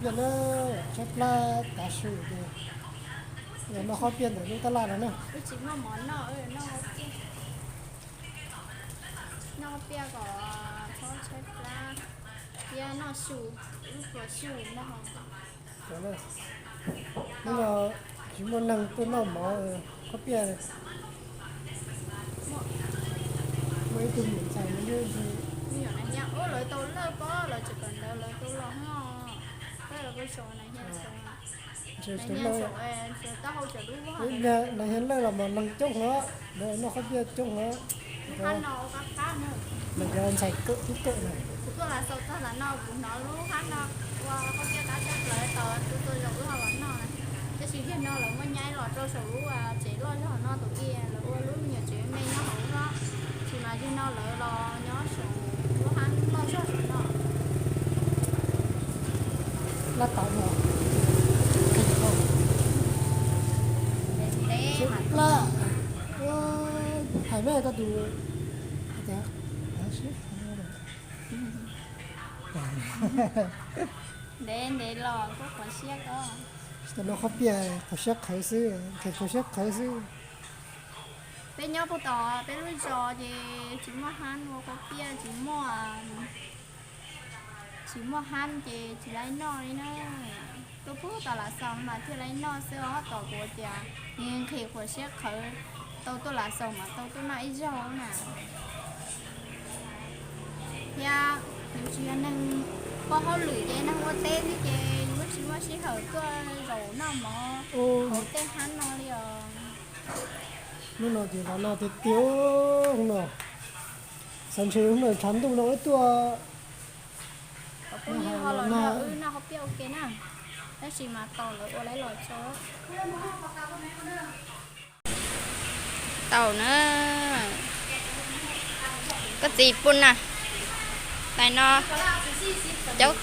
Piaj na, tshaib plab tav su ces noj qhob piaj ntawm lub tab laj no na. Noj qhob piaj kom txhob tshaib plab thiab noj su, lub pluas su noj. Hnub no tsis muaj neeg tuaj noj mov qhob piaj. Muaj ib tug niam ntxhais no, lawv tau lawj pob lawv tseem kawm ntawv lawv tau los noj, lawv tau los. Taub hau cov lub, na yog lawj los mas neeg coob heev, lawv noj qhob piaj coob heev. Mas cov ntxhais kawm tub kawm na. Kuv tuaj Lav Xaus tag tam no kuv hnov lub hab no ua qhob piaj qab tshaj plaws tau, tus tau zaum wb ho los noj na. Tab sis tiag no lawv muaj nyaib los rau saum lub tsev loj zog no tus ib, lawv ua lub me nyuam tsev me nyob hauv no. Tab sis mas tiag no lawv los nyob saum lub hab loj zog saum no. Laj tau no. Hais me koj tus, ntev ntev los kuj qhuav siab ko. Tsis tau noj qhob piaj qhuav siab qhawv xwb, nqhis qhuav siab qhawv xwb. Peb nyob puag tom peb lub zos ces tsis muaj hab ua qhob piaj, tsis muaj, tsis muaj hab ces tsis laib noj li na. Tuaj puag tom Lav Xaus mas thiaj laib noj xwb os, tom kuv tias nws nqhis qhuav siab qhawv, tau tuaj Lav Xaus mas tau tuaj noj ib zaug na. Thiab kuv tsis yog neeg pom hauj lwm ces neeg ua teb xwb ces yuav tsis muaj sij hawm tuaj zaum noj mov hauv tej hab no li os. Hnub no ces los noj tiag tiag no. Xav ntshe hnub no tshav ntuj no wb tuaj. Kuv phooj ywg ho los nrog wb noj qhob piaj ua ke na. Tab sis mas tau lawv ua lawv los tso. Tau na. Koj txiv pub na. Tais no, cov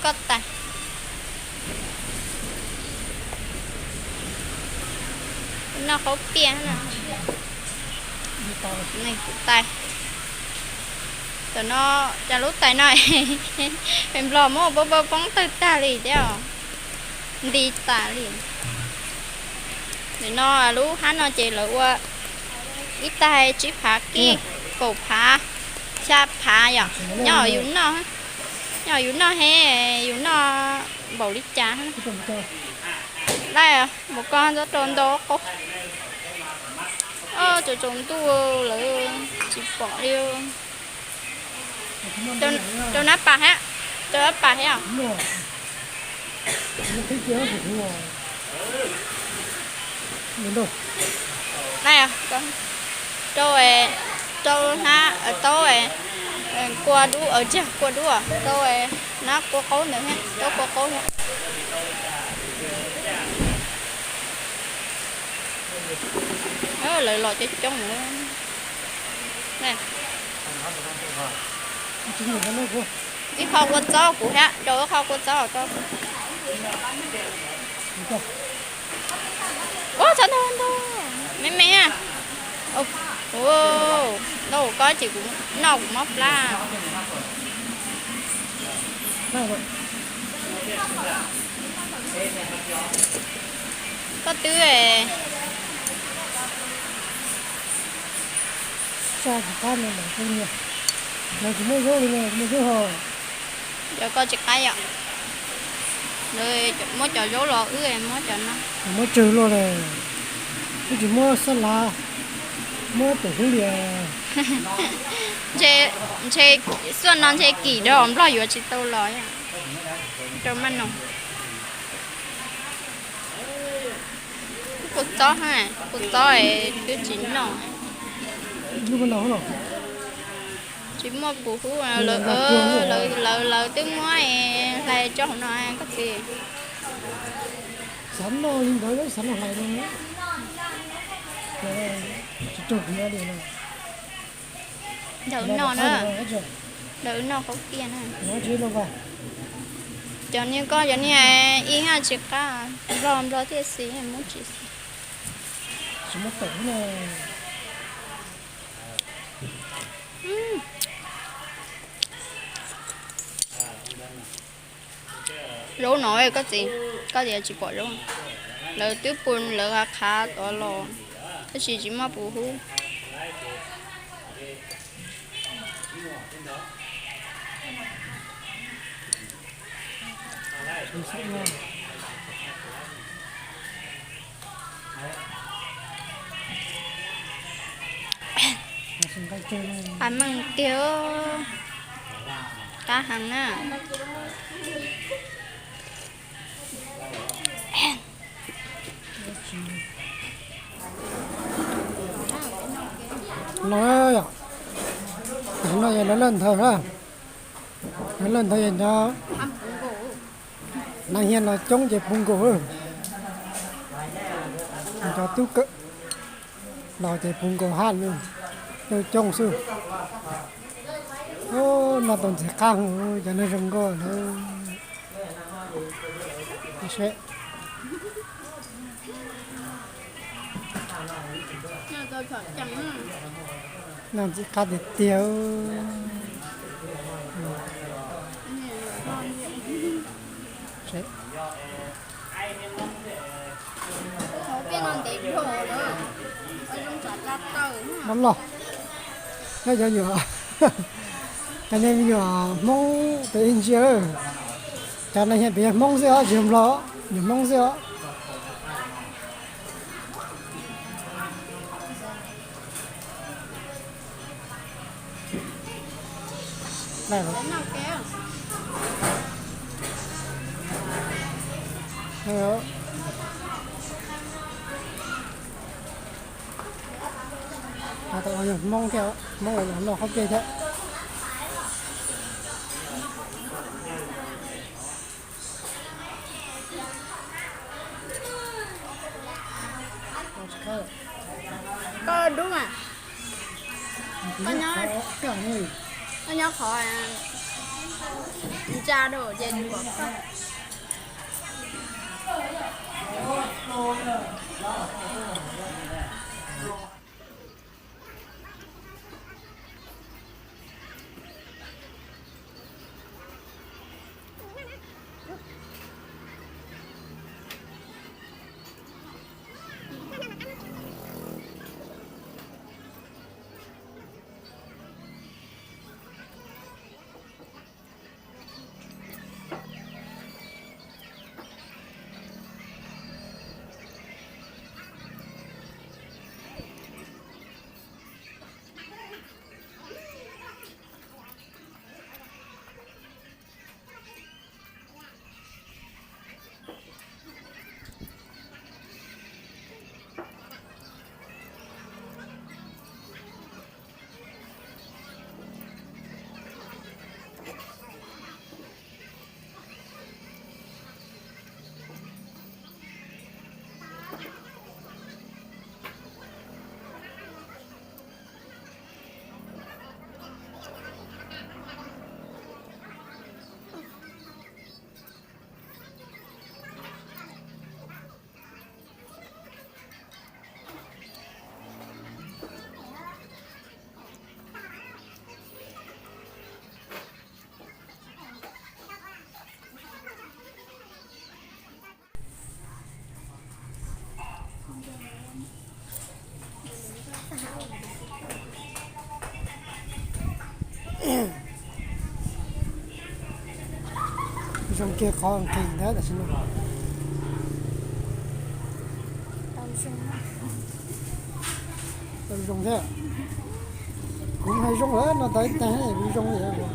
koj tais. Noj qhob piaj na. Kuv tais. Tam no cas lub tais no Nplog muab poob poob poob tawg tag li thiab, nti tas li. Nim no lub hab no ces lawv ua ib taig tsib phav kib, kaum phav, xya phav yom, nyob yus noj, nyob yus noj he, yus noj npaum li cas. Laij mus koj txhob rau ntau qaub. Tsaus tsaus ntuj lawm tsis pom li. Rau nab pas thiab, rau nab pas thiab. Rau, rau hnab taub, kua dub, tseg kua dub, rau hnab kua qaub ntawd thiab, taub kua qaub thiab. Lawv los coob coob. Ib qho kua txob kuv thiab, rau ib qho kua txob rau. Ua txhob ntau ntau, me me. Ntau koj ces kuv noj kuv mob plab. Koj twb Tsis qab no, lawv tsis muaj zaub li no, muaj zaub ho. Cov ko tsis qab yom. Lawv muab cov zaub los wb muab cov no. Muab tsawg luaj na. Wb tsis muab xab lav, muab tus hub liam. Ntshe xuaj no ntshe kim rau Nplog yuav tsis tau los. Rau maj no. Kua txob, kua txob twb tsis noj. Tsis muaj kuv hub, lawv, lawv twb muab hlais tso hauv no koj txiv. Xav noj li ntawd xav noj hlais no. Tsis raug kuv nyob li no. Ntawm no na. Ntawm no qhov kiag na. Cov niag ko cov niag ib tsis qab, Nplog Nplog tiam sis muab tsis xis. Zaub no koj txiv, koj tias tsis pom zaub. Lawv twb pw lawv qhav qhav tod los, tab sis tsis muaj pus hub. Qab meej tiag, qab heev na. No, no yog lawv lawj nthav na, lawv lawj nthav yog cov neeg hias los coob ces puv nkaus, cov tub kawm los ces puv nkaus hab, coob coob xwb. No tau ntxim qab heev, cov neeg zoo nkauj lawm. Noj ntxim qab tiag tiag. Loj loj, nyob cov nyuam, cov nyuam Hmoob pem ib ntsia, cov neeg hias pem yog Hmoob xwb os, tsis yog Nplog, nyuam Hmoob xwb os. Hmoob thiab, Hmoob los noj qhob pej thiab. Koj dub mas. Koj nyob qhov ntsa rau ces yus pom koj. Zoo kiag qhov nqhis ntawd tam sim no. Tau zoo thiab. Kuv hais zoo lawm no tau ib tag kuv zoo li.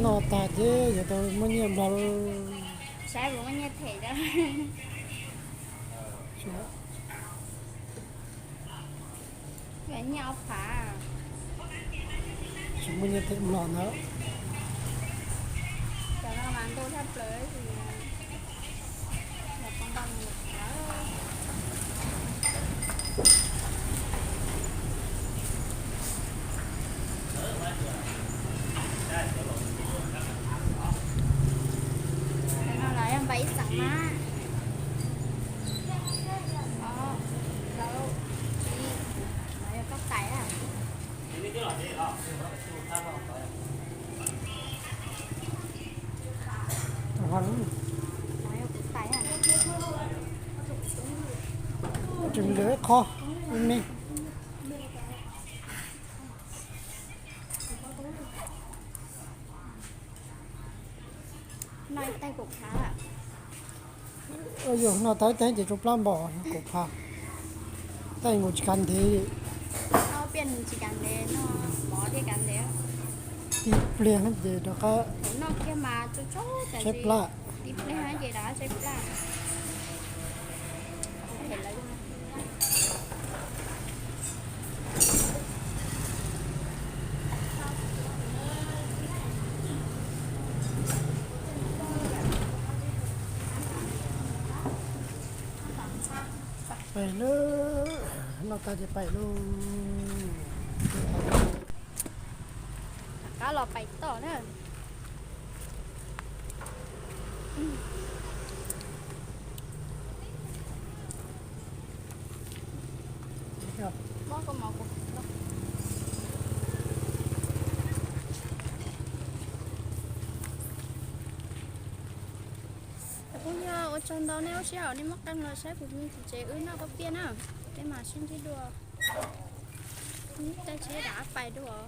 Noj tag ces yuav tau muab nyiaj nplog. Saib puas muaj nyiaj them. Nyiaj ob phav. Tsis muaj nyiaj them nplog ntawd. Cov no mas ntuj thaj plaws. Cov no los yog npam ib xeem na. Ob, plaub, tsib, Tseem lwm qho me. Yog noj tau ib teev ces tsau plab npaum kaum phav. Tej nkaus tsis kav ntev. Tib pliag ces rov qab tshaib plab. Pais lauj, noj tag ces pais lauj. Rov qab los pais tod na. Kuv yog ua tsaug ntau nej lub sij hawm nej muab qee los saib kuv tsev wb noj paj piaj na. Peb mam sib ntsib dua. Caij tsheb rov qab pais dua.